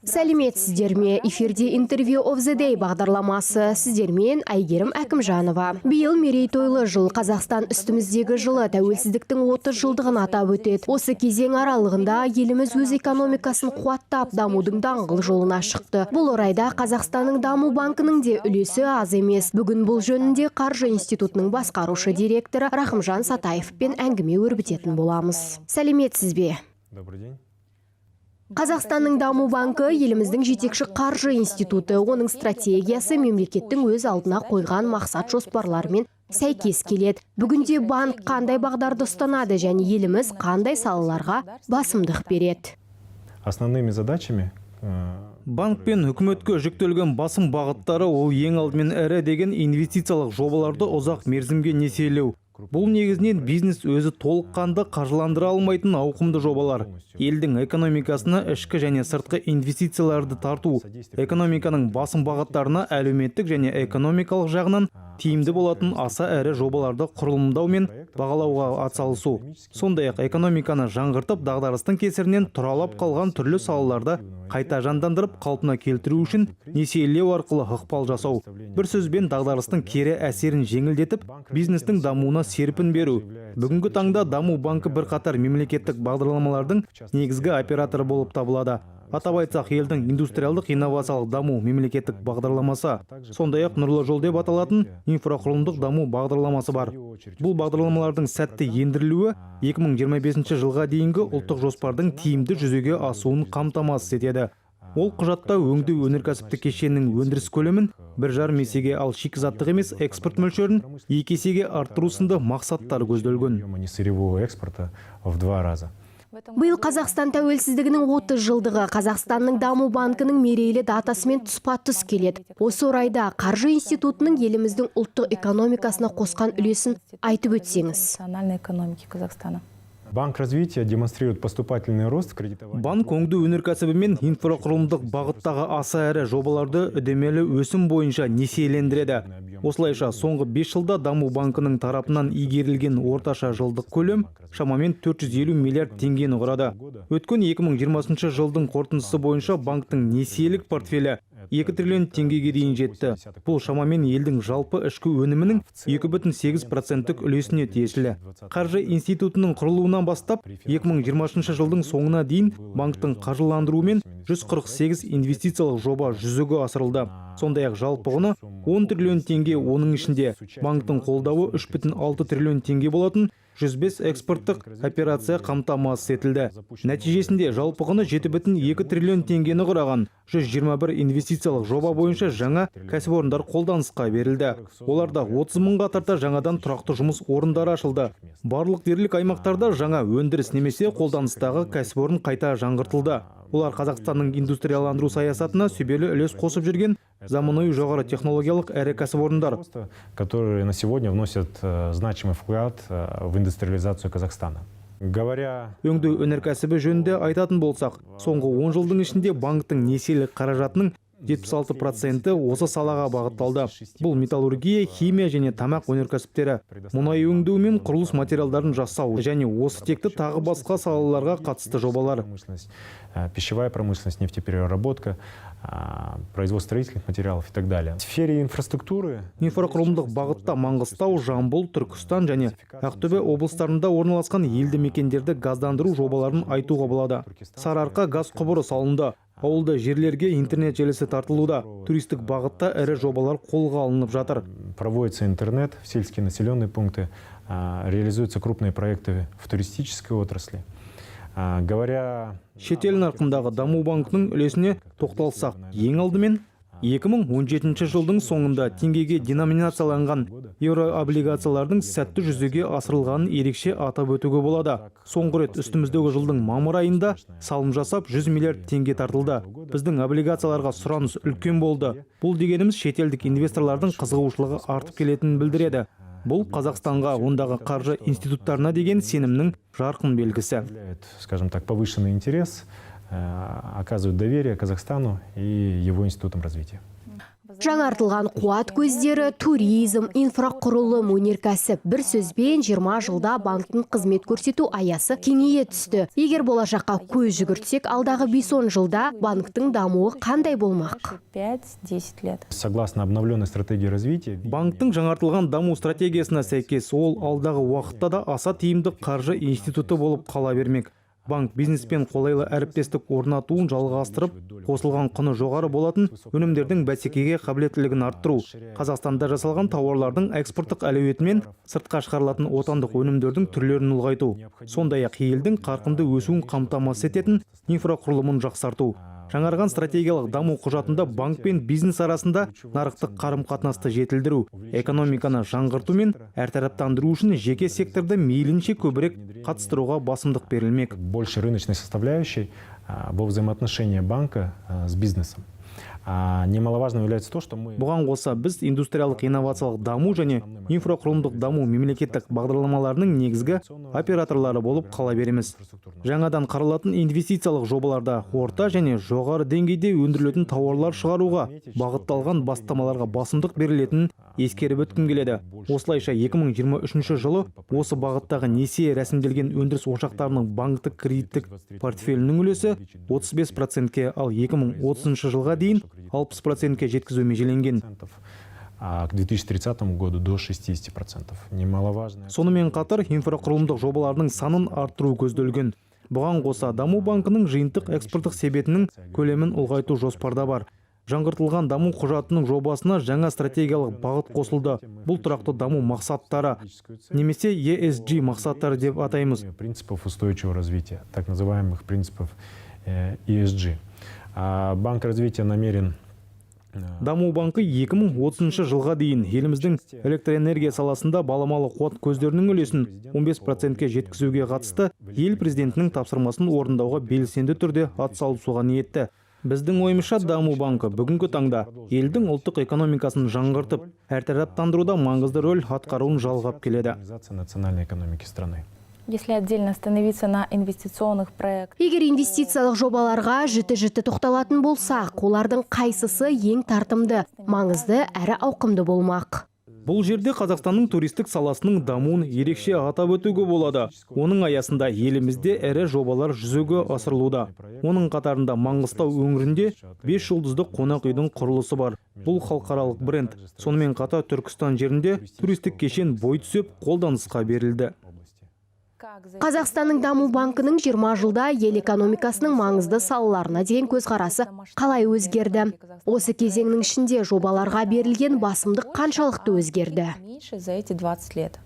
Сәлеметсіздер ме? Эфирде Interview of the Day бағдарламасы. Сіздермен Әйгерім Әкімжанова. Биыл мерейтойлы жыл. Қазақстан үстіміздегі жылы тәуелсіздіктің 30 жылдығын атап өтеді. Осы кезең аралығында еліміз өз экономикасын қуаттап, дамудың даңғыл жолына шықты. Бұл орайда Қазақстанның даму банкінің де үлесі аз емес. Бүгін бұл жөнінде қаржы институтының басқарушы директоры Рахымжан Сатаевпен әңгіме өрбітетін боламыз. Сәлеметсіз бе? Добрый день. Қазақстанның даму банкі – еліміздің жетекші қаржы институты. Оның стратегиясы мемлекеттің өз алдына қойған мақсат жоспарларымен сәйкес келеді. Бүгінде банк қандай бағдарды ұстанады және еліміз қандай салаларға басымдық береді? Основными задачами Банк пен үкіметке жүктелген басым бағыттары – ол ең алдымен ірі деген инвестициялық жобаларды ұзақ мерзімге несиелеу. Бұл негізінен бизнес өзі толыққанды қаржыландыра алмайтын ауқымды жобалар. Елдің экономикасына ішкі және сыртқы инвестицияларды тарту, экономиканың басым бағыттарына әлеуметтік және экономикалық жағынан тиімді болатын аса ірі жобаларды құрылымдау мен бағалауға атсалысу, сондай ақ экономиканы жаңғыртып, дағдарыстың кесірінен тұралап қалған түрлі салаларды қайта жандандырып, қалпына келтіру үшін несиелеу арқылы ықпал жасау. Бір сөзбен, дағдарыстың кері әсерін жеңілдетіп, бизнестің дамуына серпін беру. Бүгінгі таңда даму банкі бірқатар мемлекеттік бағдарламалардың негізгі операторы болып табылады. Атап айтсақ, елдің индустриалдық инновациялық даму мемлекеттік бағдарламасы, сондай ақ «Нұрлы жол» деп аталатын инфрақұрылымдық даму бағдарламасы бар. Бұл бағдарламалардың сәтті ендірілуі 2025 жылға дейінгі ұлттық жоспардың тиімді жүзеге асуын қамтамасыз етеді. Ол құжатта өңдеу өнеркәсіптік кешенінің өндіріс көлемін 1,5 есеге, ал шикізаттық емес экспорт мөлшерін 2 есеге арттыру сынды мақсаттар көзделген. Объема несырьевого экспорта в два раза. Биыл Қазақстан тәуелсіздігінің 30 жылдығы Қазақстанның даму банкінің мерейлі датасымен тұспа тұс келеді. Осы орайда қаржы институтының еліміздің ұлттық экономикасына қосқан үлесін айтып өтсеңіз. Национальной экономики Казахстана. Банк развития демонстрирует поступательный рост в кредитовании. Банк өңдеу өнеркәсібі мен инфрақұрылымдық бағыттағы аса ірі жобаларды үдемелі өсім бойынша несиелендіреді. Осылайша, соңғы 5 жылда даму банкінің тарапынан игерілген орташа жылдық көлем шамамен 450 миллиард теңгені құрады. Өткен 2020 жылдың қорытындысы бойынша банктің несиелік портфелі 2 триллион теңгеге дейін жетті. Бұл шамамен елдің жалпы ішкі өнімінің 2,8 проценттік үлесіне тиесілі. Қаржы институтының құрылуынан бастап 2020 жылдың соңына дейін банктің қаржыландыруымен 148 инвестициялық жоба жүзеге асырылды. Сондай ақ жалпы құны 10 триллион теңге, оның ішінде банктің қолдауы 3,6 триллион теңге болатын 105 экспорттық операция қамтамасыз етілді. Нәтижесінде жалпы құны 7,2 триллион теңгені құраған 121 инвестициялық жоба бойынша жаңа кәсіпорындар қолданысқа берілді. Оларда 30 мыңға тарта жаңадан тұрақты жұмыс орындары ашылды. Барлық дерлік аймақтарда жаңа өндіріс немесе қолданыстағы кәсіпорын қайта жаңғыртылды. Олар – Қазақстанның индустрияландыру саясатына сүбелі үлес қосып жүрген заманауи жоғары технологиялық ірі кәсіпорындар. Производства, которые на сегодня вносят значимый вклад в индустриализацию Казахстана. Говоря Өңдеу өнеркәсібі жөнінде айтатын болсақ, соңғы 10 жылдың ішінде банктің несиелік қаражатының 76 проценті осы салаға бағытталды. Бұл металлургия, химия және тамақ өнеркәсіптері, мұнай өңдеу мен құрылыс материалдарын жасау және осы текті тағы басқа салаларға қатысты жобалар. Промышленность, пищевая промышленность, нефтепереработка, производство строительных материалов и так далее. В сфере инфраструктуры Инфрақұрылымдық бағытта Маңғыстау, Жамбыл, Түркістан және Ақтөбе облыстарында орналасқан елді мекендерді газдандыру жобаларын айтуға болады. Сарыарқа газ құбыры салынды, ауылды жерлерге интернет желісі тартылуда. Туристік бағытта ірі жобалар қолға алынып жатыр. Проводится интернет в сельские населенные пункты, реализуются крупные проекты в туристической отрасли. Говоря Шетел нарқындағы даму банкінің үлесіне тоқталсақ, ең алдымен 2017 жылдың соңында теңгеге деноминацияланған еврооблигациялардың сәтті жүзеге асырылғанын ерекше атап өтуге болады. Соңғы рет үстіміздегі жылдың мамыр айында салым жасап, 100 миллиард теңге тартылды. Біздің облигацияларға сұраныс үлкен болды. Бұл дегеніміз шетелдік инвесторлардың қызығушылығы артып келетінін білдіреді. Бұл Қазақстанға, ондағы қаржы институттарына деген сенімнің жарқын белгісі. Проявляют, скажем так, повышенный интерес, оказывают доверие Казахстану и его институтам развития. Вы Жаңартылған қуат көздері, туризм, инфрақұрылым, өнеркәсіп. Бір сөзбен, 20 жылда банктің қызмет көрсету аясы кеңейе түсті. Егер болашаққа көз жүгіртсек, алдағы 5-10 жылда банктің дамуы қандай болмақ? 5-10 лет. Согласно обновленной стратегии развития, Банктің жаңартылған даму стратегиясына сәйкес, ол алдағы уақытта да аса тиімді қаржы институты болып қала бермек. Банк бизнеспен қолайлы әріптестік орнатуын жалғастырып, қосылған құны жоғары болатын өнімдердің бәсекеге қабілеттілігін арттыру, Қазақстанда жасалған тауарлардың экспорттық әлеуеті мен сыртқа шығарылатын отандық өнімдердің түрлерін ұлғайту, сондай ақ елдің қарқынды өсуін қамтамасыз ететін инфрақұрылымын жақсарту. Жаңарған стратегиялық даму құжатында банк пен бизнес арасында нарықтық қарым қатынасты жетілдіру, экономиканы жаңғырту мен әртараптандыру үшін жеке секторды мейлінше көбірек қатыстыруға басымдық берілмек. Больше рыночной составляющей во взаимоотношения банка с бизнесом. Немаловажным является то, что мы Бұған қоса, біз индустриялық инновациялық даму және инфрақұрылымдық даму мемлекеттік бағдарламаларының негізгі операторлары болып қала береміз. Жаңадан қаралатын инвестициялық жобаларда орта және жоғары деңгейде өндірілетін тауарлар шығаруға бағытталған бастамаларға басымдық берілетінін ескеріп өткім келеді. Осылайша, 2023 жылы осы бағыттағы несие рәсімделген өндіріс ошақтарының банктік кредиттік портфелінің үлесі 35%-ке, ал 2030 жылға дейін 60%-ке жеткізу межеленген. А к 2030 году до 60%. Немаловажно. Сонымен қатар, инфрақұрылымдық жобалардың санын арттыру көзделген. Бұған қоса, Даму банкінің жиынтық экспорттық себетінің көлемін ұлғайту жоспарда бар. Жаңғыртылған даму құжатының жобасына жаңа стратегиялық бағыт қосылды. Бұл тұрақты даму мақсаттары немесе ESG мақсаттары деп атаймыз. Принципов устойчивого развития, так называемых принципов ESG. Банк развития намерен Даму банкі 2030 жылға дейін еліміздің электроэнергия саласында баламалы қуат көздерінің үлесін 15%-ке жеткізуге қатысты ел президентінің тапсырмасын орындауға белсенді түрде атсалысуға ниетті. Біздің ойымызша, Даму банкі бүгінгі таңда елдің ұлттық экономикасын жаңғыртып, әртараптандыруда маңызды рөл атқаруын жалғап келеді. Модернизация национальной экономики страны. Если отдельно остановиться на инвестиционных проектах, Егер инвестициялық жобаларға жіті-жіті тоқталатын болсақ, олардың қайсысы ең тартымды, маңызды әрі ауқымды болмақ? Бұл жерде Қазақстанның туристік саласының дамуын ерекше атап өтуге болады. Оның аясында елімізде ірі жобалар жүзеге асырылуда. Оның қатарында Маңғыстау өңірінде 5 жұлдызды қонақ үйдің құрылысы бар. Бұл халықаралық бренд. Сонымен қатар, Түркістан жерінде туристік кешен бой түзеп, қолданысқа берілді. Как за Қазақстанның Даму банкінің 20 жылда ел экономикасының маңызды салаларына деген көзқарасы қалай өзгерді? Осы кезеңнің ішінде жобаларға берілген басымдық қаншалықты өзгерді? Меньше за эти 20 лет?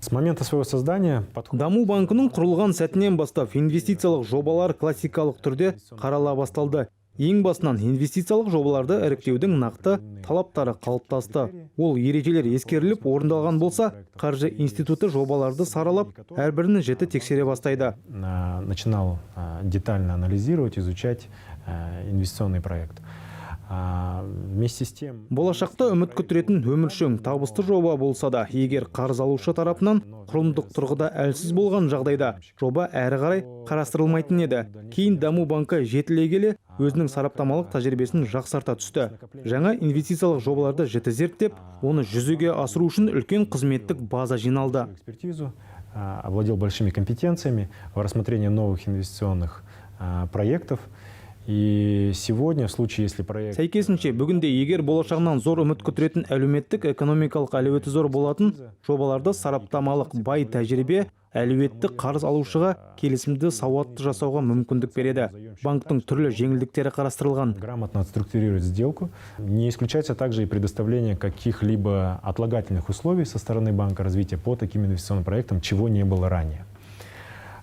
С момента своего создания подход Даму банкінің құрылған сәтінен бастап инвестициялық жобалар классикалық түрде қарала басталды. Ең басынан инвестициялық жобаларды іріктеудің нақты талаптары қалыптасты. Ол ережелер ескеріліп орындалған болса, қаржы институты жобаларды саралап, әрбірін жіті тексере бастайды. Начинал детально анализировать, изучать инвестиционный проект. Вместе с тем Болашақта үміт күттіретін өміршең табысты жоба болса да, егер қарыз алушы тарапынан құрылымдық тұрғыда әлсіз болған жағдайда, жоба әрі қарай қарастырылмайтын еді. Кейін Даму банкі жетіле келе өзінің сараптамалық тәжірибесін жақсарта түсті. Жаңа инвестициялық жобаларды жіті зерттеп, оны жүзеге асыру үшін үлкен қызметтік база жиналды. Экспертизу, овладел большими компетенциями в рассмотрении новых инвестиционных проектов. И сегодня, в случае, если проект Сәйкесінше, бүгінде егер болашағынан зор үміт күттіретін, әлеуметтік экономикалық әлеуеті зор болатын жобаларды сараптамалық бай тәжірибе әлеуетті қарыз алушыға келісімді сауатты жасауға мүмкіндік береді. Банктің түрлі жеңілдіктері қарастырылған. Грамотно отструктурировать сделку. Не исключается также и предоставление каких-либо отлагательных условий со стороны Банка развития по таким инвестиционным проектам, чего не было ранее.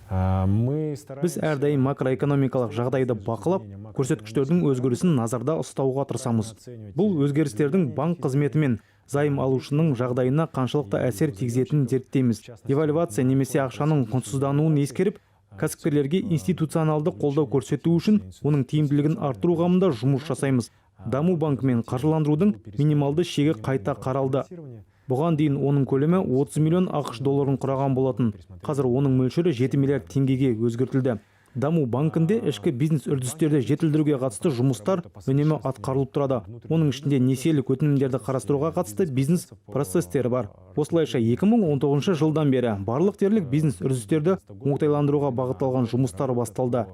Мы Біз стараемся әрдайым макроэкономикалық жағдайды бақылап, көрсеткіштердің өзгерісін назарда ұстауға тырысамыз. Бұл өзгерістердің банк қызметі мен займ алушының жағдайына қаншалықты әсер тигізетінін зерттейміз. Девальвация немесе ақшаның құнсыздануын ескеріп, кәсіпкерлерге институционалды қолдау көрсету үшін оның тиімділігін арттыру қамында жұмыс жасаймыз. Даму банкімен қаржыландырудың минималды шегі қайта қаралды. Бұған дейін оның көлемі 30 миллион АҚШ долларын құраған болатын. Қазір оның мөлшері 7 миллиард теңгеге өзгертілді. Даму банкінде ішкі бизнес үрдістерді жетілдіруге қатысты жұмыстар үнемі атқарылып тұрады. Оның ішінде несиелік өтінімдерді қарастыруға қатысты бизнес процестері бар. Осылайша, 2019 жылдан бері барлық дерлік бизнес үрдістерді оңтайландыруға бағытталған жұмыстар басталды.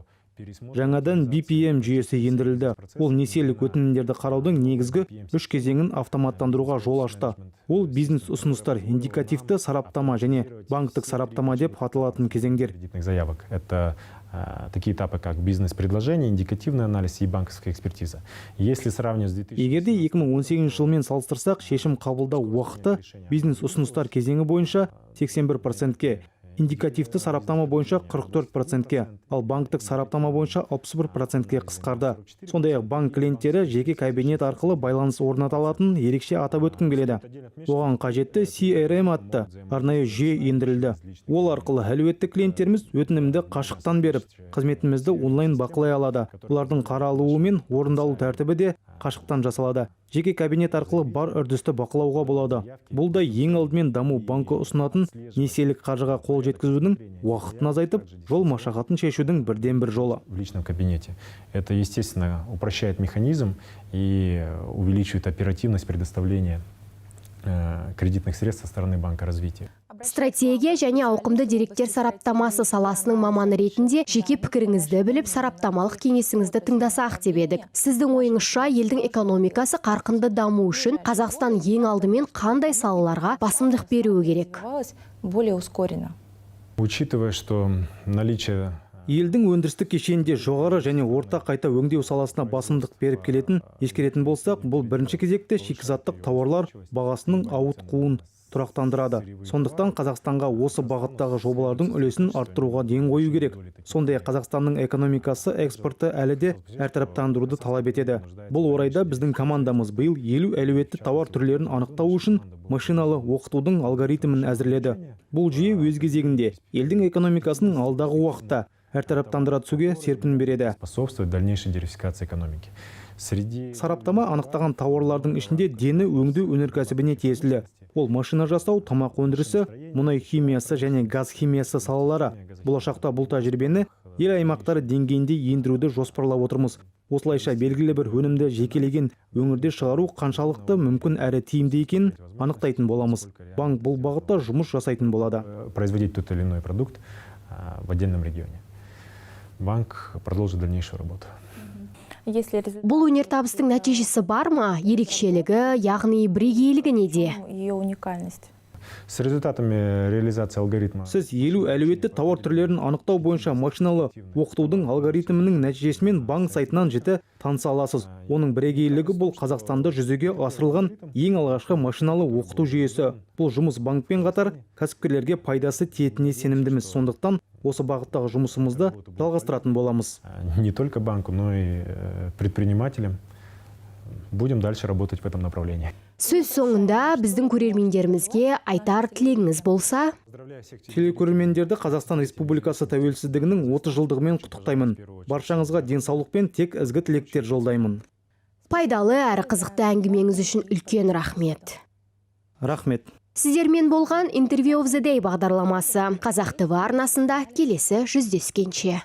Жаңадан BPM жүйесі ендірілді. Ол несиелік өтінімдерді қараудың негізгі үш кезеңін автоматтандыруға жол ашты. Ол бизнес ұсыныстар, индикативті сараптама және банктік сараптама деп аталатын кезеңдер. Кредитных заявок. Это такие этапы, как бизнес-предложение, индикативный анализ и банковская экспертиза. Если сравнивать с 2000 Егер де 2018 жылмен салыстырсақ, шешім қабылдау уақыты бизнес ұсыныстар кезеңі бойынша 81%-ке, индикативті сараптама бойынша 44%-ке, ал банктік сараптама бойынша 61%-ке қысқарды. Сондай ақ банк клиенттері жеке кабинет арқылы байланыс орната алатынын ерекше атап өткім келеді. Оған қажетті CRM атты арнайы жүйе ендірілді. Ол арқылы әлеуетті клиенттеріміз өтінімді қашықтан беріп, қызметімізді онлайн бақылай алады. Олардың қаралуы мен орындалу тәртібі де қашықтан жасалады. Жеке кабинет арқылы бар үрдісті бақылауға болады. Бұл да ең алдымен Даму банкі ұсынатын несиелік қаржыға қол жеткізудің уақытын азайтып, жол машақатын шешудің бірден бір жолы. В личном кабинете. Это, естественно, упрощает механизм и увеличивает оперативность предоставления кредитных средств со стороны Банка развития. Стратегия және ауқымды деректер сараптамасы саласының маманы ретінде жеке пікіріңізді біліп, сараптамалық кеңесіңізді тыңдасақ деп едік. Сіздің ойыңызша, елдің экономикасы қарқынды даму үшін Қазақстан ең алдымен қандай салаларға басымдық беруі керек? Развивалась более ускоренно. Учитывая, что наличие Елдің өндірістік кешенінде жоғары және орта қайта өңдеу саласына басымдық беріп келетін ескеретін болсақ, бұл бірінші кезекте шикізаттық тауарлар бағасының ауытқуын тұрақтандырады. Сондықтан Қазақстанға осы бағыттағы жобалардың үлесін арттыруға ден қою керек. Сондай ақ Қазақстанның экономикасы экспортты әлі де әртараптандыруды талап етеді. Бұл орайда біздің командамыз биыл 50 әлеуетті тауар түрлерін анықтау үшін машиналы оқытудың алгоритмін әзірледі. Бұл жүйе өз кезегінде елдің экономикасының алдағы уақытта әртараптандыра түсуге серпін береді. Способствует дальнейшей диверсификации экономики. Среди Сараптама анықтаған тауарлардың ішінде дені өңдеу өнеркәсібіне тиесілі. Ол машина жасау, тамақ өндірісі, мұнай химиясы және газ химиясы салалары. Болашақта бұл тәжірибені ел аймақтары деңгейінде ендіруді жоспарлап отырмыз. Осылайша, белгілі бір өнімді жекелеген өңірде шығару қаншалықты мүмкін әрі тиімді екенін анықтайтын боламыз. Банк бұл бағытта жұмыс жасайтын болады. Производить тот или иной продукт в отдельном регионе. Банк продолжит дальнейшую работу. Если результат Бұл өнертабыстың нәтижесі бар ма? Ерекшелігі, яғни бірегейлігі неде? Ее уникальность. С результатами реализации алгоритма Сіз 50 әлеуетті тауар түрлерін анықтау бойынша машиналы оқытудың алгоритмінің нәтижесімен банк сайтынан жіті таныса аласыз. Оның бірегейлігі – бұл Қазақстанда жүзеге асырылған ең алғашқы машиналы оқыту жүйесі. Бұл жұмыс банкпен қатар кәсіпкерлерге пайдасы тиетініне сенімдіміз. Сондықтан осы бағыттағы жұмысымызды жалғастыратын боламыз. Не только банку, но и предпринимателям. Будем дальше работать в этом направлении. Сөз соңында біздің көрермендерімізге айтар тілегіңіз болса? Телекөрермендерді Қазақстан Республикасы тәуелсіздігінің 30 жылдығымен құттықтаймын. Баршаңызға денсаулық пен тек ізгі тілектер жолдаймын. Пайдалы әрі қызықты әңгімеңіз үшін үлкен рахмет. Рахмет. Сіздермен болған Interview of the Day бағдарламасы. Қазақ ТВ арнасында келесі жүздескенше.